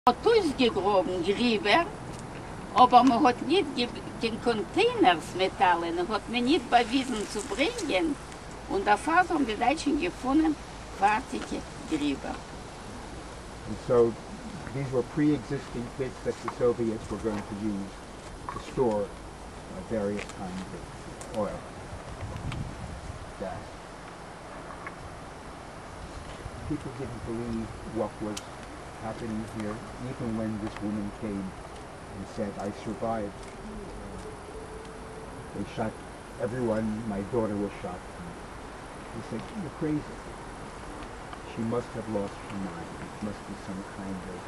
האט אויסגעגראבן גריבער, אבער מען האט ניט קיין קאנטעינערס מעטאלענע האט מען ניט באוויזן צו ברענגען, און דערפאר האבן די דייטשן געפונען פארטיגע גריבער. And so these were pre-existing pits that the Soviets were going to use to store various kinds of oil, gas. People didn't believe what was happening here, even when this woman came and said, I survived. They shot everyone, my daughter was shot. He said, you're crazy. She must have lost her mind. It must be some kind of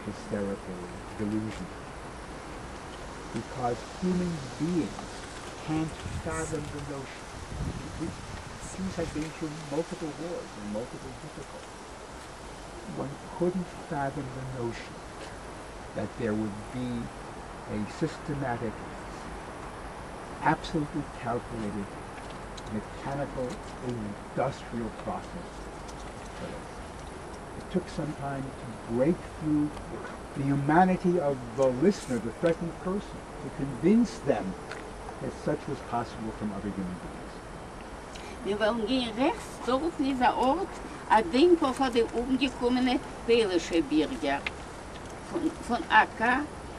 hysterical delusion. Because human beings can't fathom the notion. Jews had been through multiple wars and multiple difficulties. One couldn't fathom the notion that there would be a systematic, absolutely calculated, mechanical, industrial process for this. It took some time to break through the humanity of the listener, the threatened person, to convince them that such was possible from other human beings. מיר וועלן גיין רעכטס, דארטן איז א ארט, א דענקמאל פאר די אומגעקומענע פוילישע בירגער פון עכו,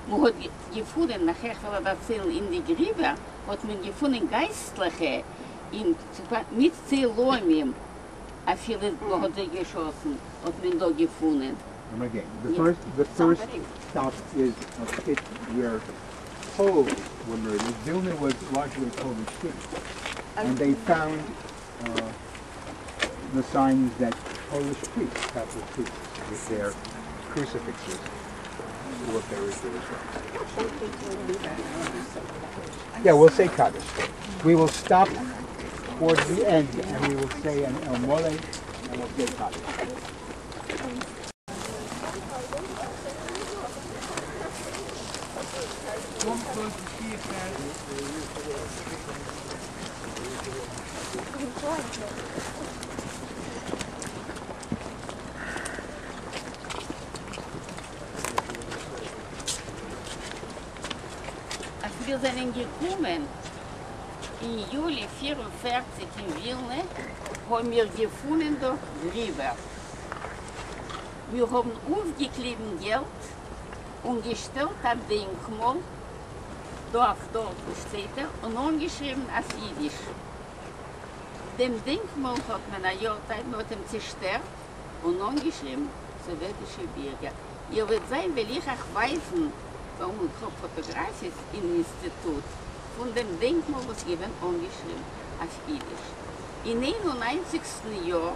מען האט געפונען, נאכער וועל איך דערציילן, אין די גריבער האט מען געפונען גייסטליכע אין מיט צלמים, אפילו מען האט זיי געשאסן האט מען דא געפונען. Again, the first, the first stop is a pit where Poles were murdered. Vilna was largely a Polish city. And they found the signs that Polish priests, Catholic priests, with their crucifixes were buried there as well. Yeah, we'll say Kaddish. We will stop towards the end and we will say an El Mole and we'll say Kaddish. אז מיר זענען געקומען אין יולי 44 אין ווילנע, האבן מיר געפונען דא גריבער. מיר האבן אויפגעקליבן געלט און געשטעלט א דענקמאל דא אויף דארט וואו שטייט ער און אנגעשריבן אויף אידיש. דעם דענקמאל האט מען א יאר צייט מען האט אים צעשטערט און אנגעשריבן סאוועטישע בירגער. איר וועט זיין וועל איך אייך ווייזן ווארום איך האב פאטאגראפיעס אין אינסטיטוט פון דעם דענקמאל וואס איז געווען אנגעשריבן אויף אידיש. אין איין און ניינציגסטן יאר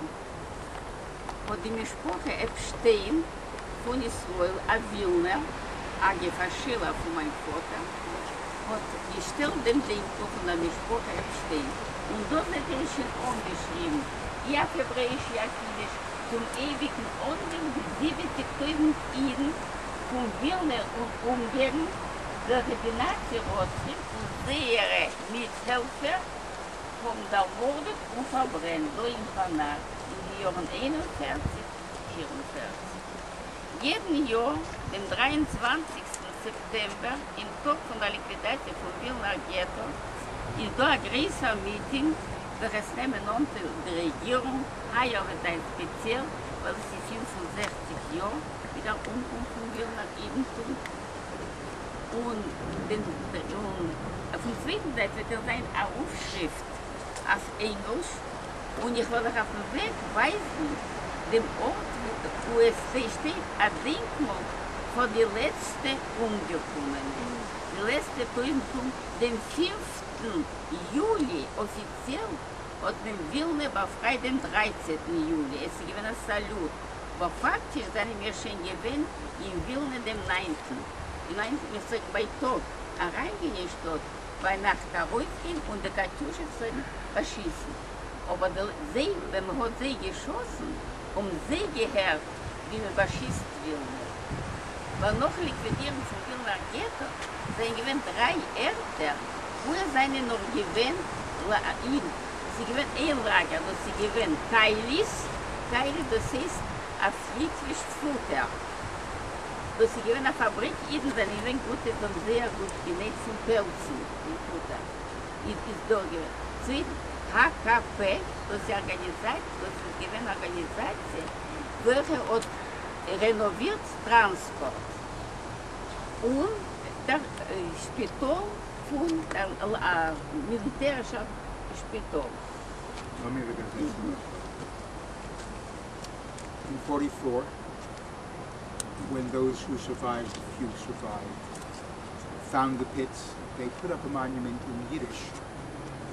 האט די משפחה עפשטיין פון ישראל, א ווילנער, אגב א שילער פון מיין פאטער, האט געשטעלט דעם דענקמאל פון דער משפחה עפשטיין, און דא זעט איר עס שוין אנגעשריבן, אי אויף העברעאיש אי אויף אידיש, צום אייביגן אנדענק די זיבעציג טויזנט אידן פון ווילנע און אומגעגנט, וועלכע די נאצי רוצחים און זייערע מיטהעלפער האבן דערמארדעט און פארברענט דא אין פאנאר אין די יארן 41, 44. יעדן יאר דעם 23סטן סעפטעמבער, אין טאג פון דער ליקווידאציע פון ווילנער געטא, איז דא א גרויסער מיטינג וועלכע עס נעמען אנטייל די רעגירונג, היי-יאר וועט זיין ספעציעל ווייל עס איז 65 יאר ווי דער אומקום פון ווילנער אידנטום, און אויפן צווייטן זייט וועט עס זיין א אויפשריפט אויף ענגליש, און איך וועל אייך אויפן וועג ווייזן דעם ארט וואו עס שטייט א דענקמאל פאר די לעצטע אומגעקומענע, די לעצטע טויזנט פון דעם פינפטן יולי, אפיציעל האט מען ווילנע באפרייט דעם דרייצעטן יולי, עס איז געווען א סאלוט, אבער פאקטיש זענען מיר שוין געווען אין ווילנע דעם ניינטן, מיר פלעגן בייטאג אריינגיין אין שטאט, ביינאכט ארויסגיין און די קאטיושעס פלעגן באשיסן, אבער די זיי ווען מען האט זיי געשאסן האבן זיי געהערט ווי מען באשיסט ווילנע. ווייל נאכן ליקווידירן פון ווילנער געטא זענען געווען דריי ערטער וואו עס זענען נאך געווען אידן, עס איז געווען איין לאגער דאס איז געווען קייליס, קייליס דאס הייסט אויף ליטוויש פוטער. דאס איז געווען א פאבריק, אידן זענען געווען גוטע, זיי האבן זייער גוט גענייט פון פעלצן די פוטער איז איז דא געווען. צווייטנס, HKP, דאס איז ארגאניזאציע, דאס איז געווען ארגאניזאציע וועלכע האט רענאווירט טראנספארט און דער שפיטאל פון דער מיליטערישער שפיטאל. לאמיר איבערזעצן. In 44, when those who survived, the few survived, found the pits, they put up a monument in Yiddish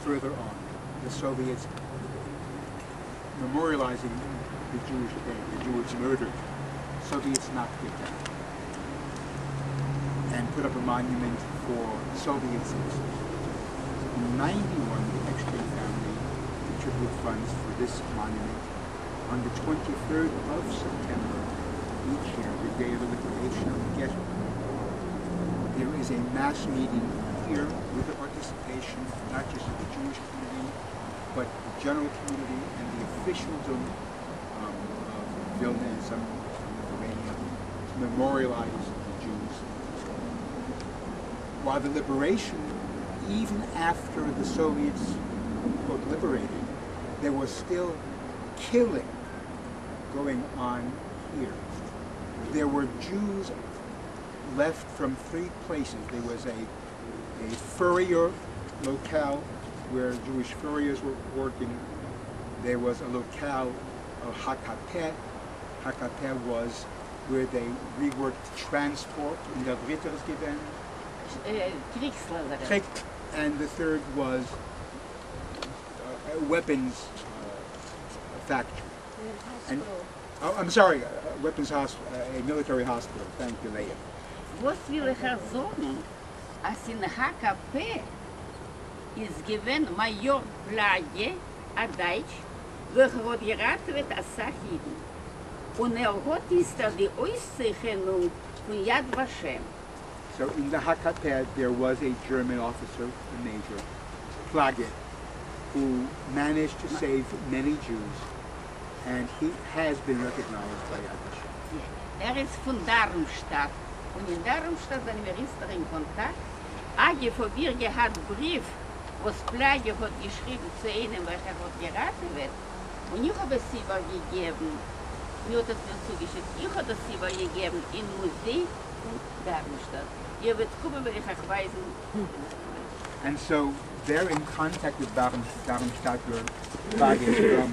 further on. The Soviets memorializing the Jewish dead, the Jewish murdered. Soviets knocked it down and put up a monument for Soviet citizens. In 91, the Eckstein family contributed funds for this monument. On the 23rd of September each year, the day of the liquidation of the ghetto, there is a mass meeting here with the participation not just of the Jewish community, but the general community and the officialdom of Vilna and some from Lithuania to memorialize the Jews. While the liberation, even after the Soviets, quote, liberated, there was still killing going on here. There were Jews left from three places. There was a furrier locale where Jewish furriers were working. There was a locale of HKP. HKP was where they reworked transport און דער דריטער איז געווען. קריגס־לאזארעט. קריג. And the third was a weapons factory. And, oh, I'm sorry, a weapons hospital, a military hospital. Thank you, Leah. וואס וויל איך אייך זאגן, אז אין HKP איז געווען מאיאר פלאגע, א דייטש, וועלכער האט געראטעוועט א סך אידן. און ער האט איצטער די אויסצייכענונג פון יד ושם. So in the HKP there was a German officer, a major, Plage, who managed to save many Jews, and he has been recognized by Yad Vashem. ער איז פון דארמשטאט. און אין דארמשטאט זענען מיר איצטער אין קאנטאקט. אגב, האב איך געהאט בריוו, וואס פלאגע האט געשריבן צו איינעם, וועלכער האט געראטעוועט. און איך האב עס איבערגעגעבן. מיר האט עס מיר צוגעשיקט. איך האב דאס איבערגעגעבן אין מוזיי פון דארמשטאט. איר וועט קומען, וועל איך אייך ווייזן. And so they're in contact with Darmstadter Plage from